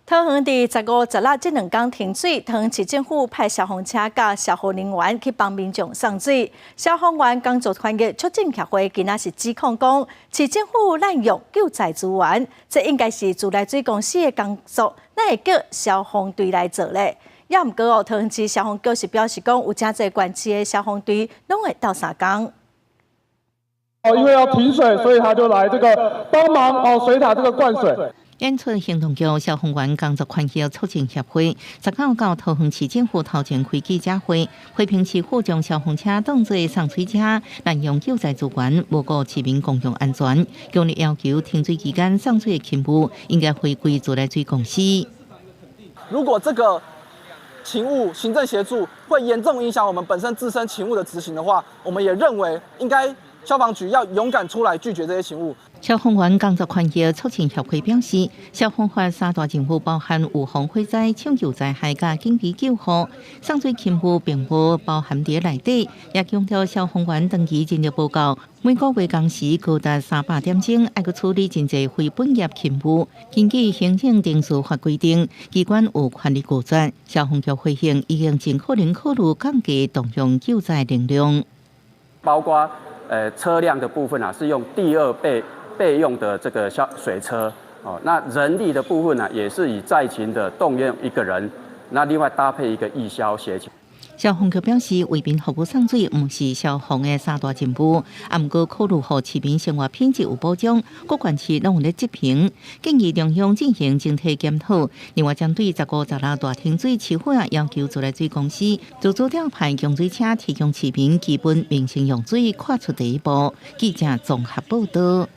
桃園佇15、16這兩工停水，桃園市政府派消防車佮消防人員去幫民眾送水。消防員工作權益促進協會今仔是指控講，市政府濫用救災資源，這應該是自來水公司的工作，哪會叫消防隊來做咧？也毋過哦，桃園市消防局是表示講，有誠濟縣市的消防隊攏會鬥相共。哦，因為要停水，所以他就來這個幫忙哦，水塔這個灌水。演出行動局消防員工作權益促進協會19到桃園市政府頭前開記者會，批評市府將消防車當作送水車，濫用救災資源，無顧市民公共安全，強烈要求停水期間送水的勤務應該回歸自來水公司。如果這個勤務行政協助會嚴重影響我們本身自身勤務的執行的話，我們也認為應該消防局要勇敢出來拒絕這些勤務。消防員工作權益促進協會表示，消防法三大任務包含預防火災、搶救災害佮緊急救護，送水勤務並無包含佇內底，也強調消防員長期人力無夠，每個月工時高達300點鐘，愛閣處理真濟非本業勤務。根據行政程序法規定，機關有權力拒絕。消防局回應已經盡可能考慮降低動用救災能量，包括車輛的部分啊，是用第二備用的這個消水車哦，那人力的部分呢，也是以在勤的動用一個人，那另外搭配一個義消協勤。消防局表示，為民服務送水毋是消防的三大任務，啊，毋過考慮予市民生活品質有保障，各縣市攏有咧執行，建議中央進行整體檢討。另外，針對15、16大停水，市府也要求自來水公司自主調派供水車，提供市民基本民生用水，跨出第一步。記者綜合報道。